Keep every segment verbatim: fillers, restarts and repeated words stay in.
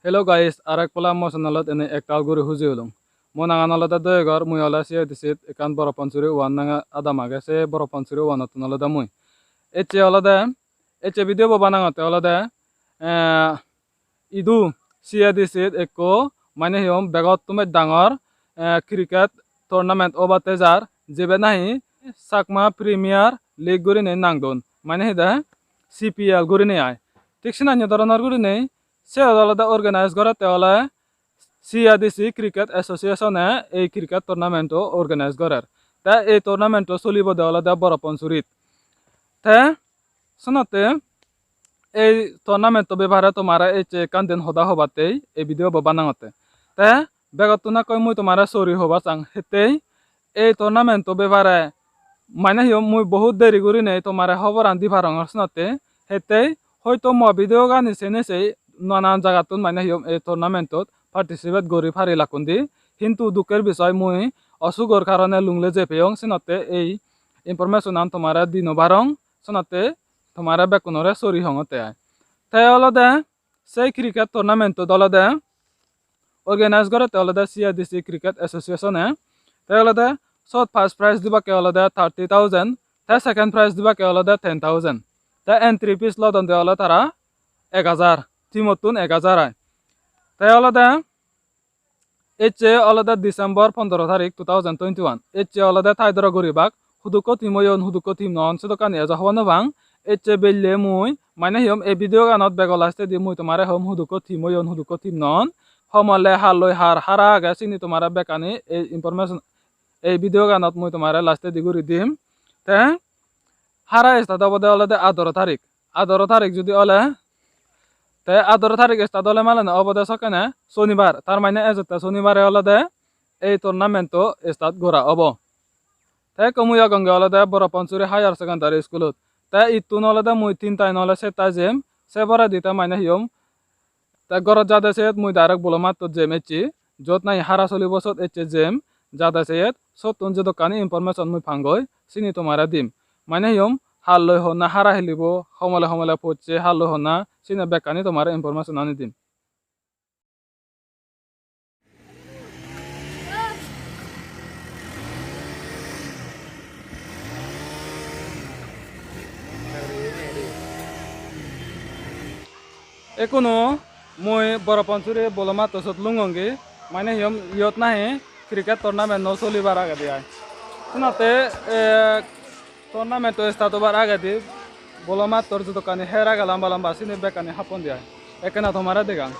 Hello guys, arek pala mo channelot ene ektal guri huji olung. Mo nangan olode Doyegor, mui ole C I D C-t ekkan Boro Pansuri one nange adam age, se Boro Pansuri one-ottun olode mui. Ecche olode, ecche video bo banangotte olode, eh, idu C I D C-t ekko mane hi hom begottun bej dangor, eh, cricket tournament obatte jar, jibe nahi Chakma Premier League gurinei nang don. Mane hi de C P L gurinei ai. Thik senanye doronor gurinei siyot olode organize gorette ole C I D C Cricket Association-e ei cricket tournament-o organize gorer. Te ei tournament-o solibode olode Boro Pansurit. Te senotte ei tournament-o bepare tomare ecche ekkan diyen hoda hobattei ei video bo banangotte. Te begottun akkoi mui tomare sorry hoba sang, hittei ei tournament-o bepare mane hi hom mui bohut deri gurinei tomare hoboran di parongor senotte. Hittei hoito mo video gani sene sei nanan jagattun mane hi hom ei tournament-ot participate guri parilakkun di. Hintu dukker bisoy mui osugor karone Lunglei jei peyong, senotte ei information-an tomare di no parong, senotte tomare bekkunore sorry hongotte ai. Te olode sei cricket tournament-ot olode organize gorette olode C I D C Cricket Association-e. Te olode sot first prize dibakke olode thirty thousand, te second prize dibakke olode ten thousand. Te entry fees lodonde ole tara ek hajar, team-ottun ek hajar ai. Te olode ecche olode December pondro tarik two thousand twenty-one. Ecche olode tai doro guribak. Hudukko team oyon, hudukko team non, sedokkani ejo hobor no pang. Ecche belle mui, mane hi hom, ei video ganot bego lastedi mui tomare hom hudukko team oyon, hudukko team non. Homole halloi har hara age sini tomare bekkani ei information, ei video ganot mui tomare lastedi guri dim. Te hara start obode olode adoro tarik. Adoro tarik judi ole, te adoro tarik start ole mane obode sokkene sonibar, tar mane ejotte sonibare olode ei tournament-o start gora obo. Te ekko mui agonge olode Boro Pansuri Higher Secondary School-ot. Te ittun olode mui tinta ino ole serta jem, se poredi te mane hi hom. Te gorot jade seyot mui direct bolo mattot jem ecche, jot nahi hara solibo sot ecche jem, jade seyot sottun jedokkani information mui pangoi, sini tomare dim. Mane hi hom, halloi honna hara hilibo, homole homole pocche, halloi honna, sini bekkani tomare information ani dim. Ekkunu mui Boro Pansuri bolo matto sot lungongi, mane hi hom iyot nahi cricket tournament no solibar agede ai. Senotte, eh, tournament-o start obar agedi bolo mattor jodokkani her age lamba lamba, sini bekkani happon di ai. Ekkena tomare degang.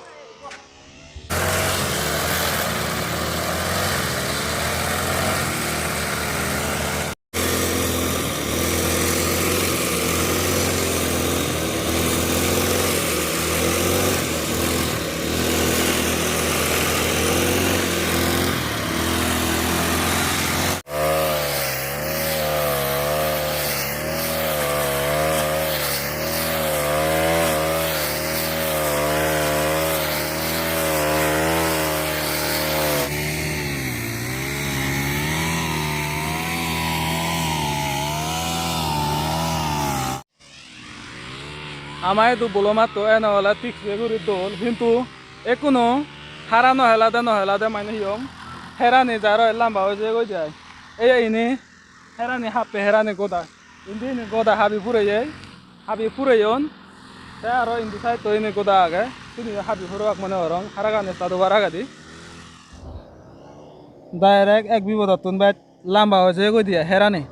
Ama idu bolo matto ene ole thik se guri dol, hintu ekkunu hara no helade, no helade mane hi hom, herani jaro lamba oi jeyegoi jai. Ei ini herani happe, herani goda. Indi ini goda habi pureye, habi pureyon. Te aro indi side-o ini goda age. Sini habi puribak mone gorong, haragani start obar agedi. Direct ek bipodottun bej lamba oi jeyegoi di ai herani.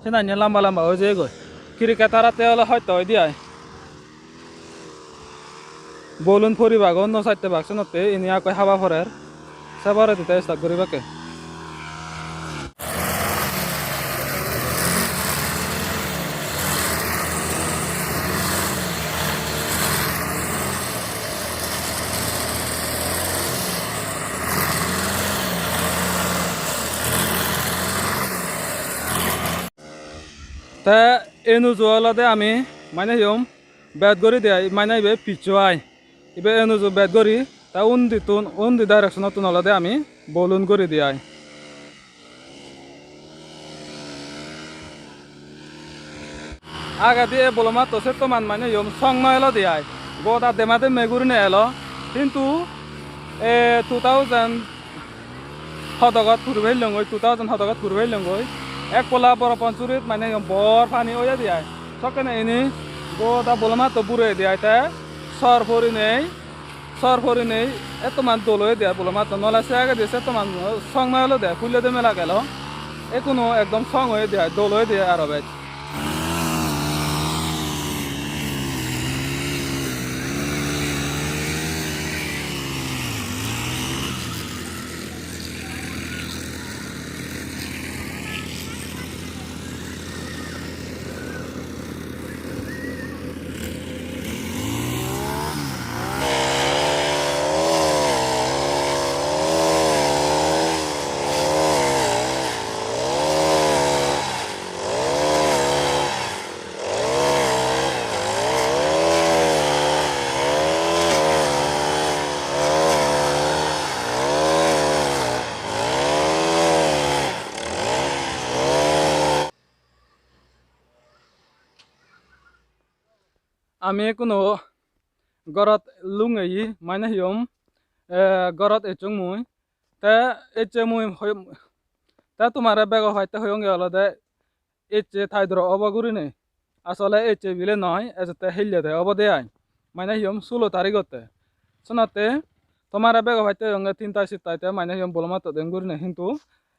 Senanye lamba lamba oi jeyegoi. Cricket haratte ole hosto oi di ai. Bolun poribagon no satte bak senotte, ini akkoi haba porer. Se poredi te start guribakke. Te enuju olode ami mane hi hom bat guri de ai, mane ibe pitch-o ai. Ibe enuju bat guri, te undittun, undi direction-ottun olode ami bolun guri de ai. Agedi ei bolo matto settoman mane hi hom song no elo de ai. Goda dema demme gurine elo. Hintu, eh, two thousand hodogot puri pellongoi, two thousand hodogot puri pellongoi. Ek polla Boro Pansurit mane bor pani oyede ai. Sokkene ini goda bolomatto bureyede ai te sor porinei, sor porinei ettoman dol oyede ai bolomatto. Nole se agedi settoman song noi olode, pullede mela gelo. Ekkuno ekdom song oyede ai, dol oyede ai aro bej. Ami ekkuno gorot lungeye, mane hi hom, eh, gorot ecchong mui. Te ecche mui hoi-, te tomare bego hobatte hoyonge olode ecche taidoro obo gurinei. Asole ecche bile noi, ejette hillete obode ai. Mane hi hom sulo tarigotte. Senotte tomare bego hobatte hoyonge tintai sittai te mane hi hom bolomatto den gurinei hintu,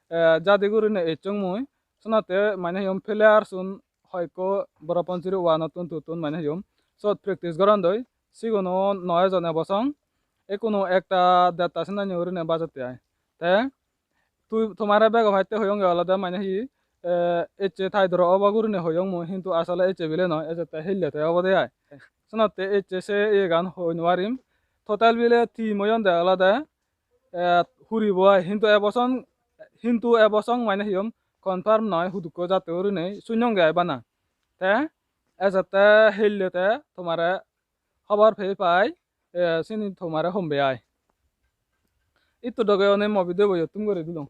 eh, jadi gurinei ecchong mui. Senotte mane hi hom player sun hoyekko Boro Pansury one-ottun, two-ttun mane hi hom sot practice gorondoi. Siguno noi ejon ebo song. Ekkuno ekta derta senani gurinei bajotte ai. Te tui tomare bego hobatte hoyonge olode mane hi, eh, ecche taidoro obo gurinei hoyong mui, hintu asole ecche bile noi, ejette hillete obode ai. Senotte ecche se iyegan hoi no parim. Total bile team oyonde olode, eh, huribo ai, hintu ebo song, hintu ebo song mane hi hom confirm noi, hudukko jatte gurinei sunnonge ai bana. Te ejette hillete tomare hobor pei pai, eh, sini tomare hombe ai. Ittu doge one mo video bo iyot thum guri dilung.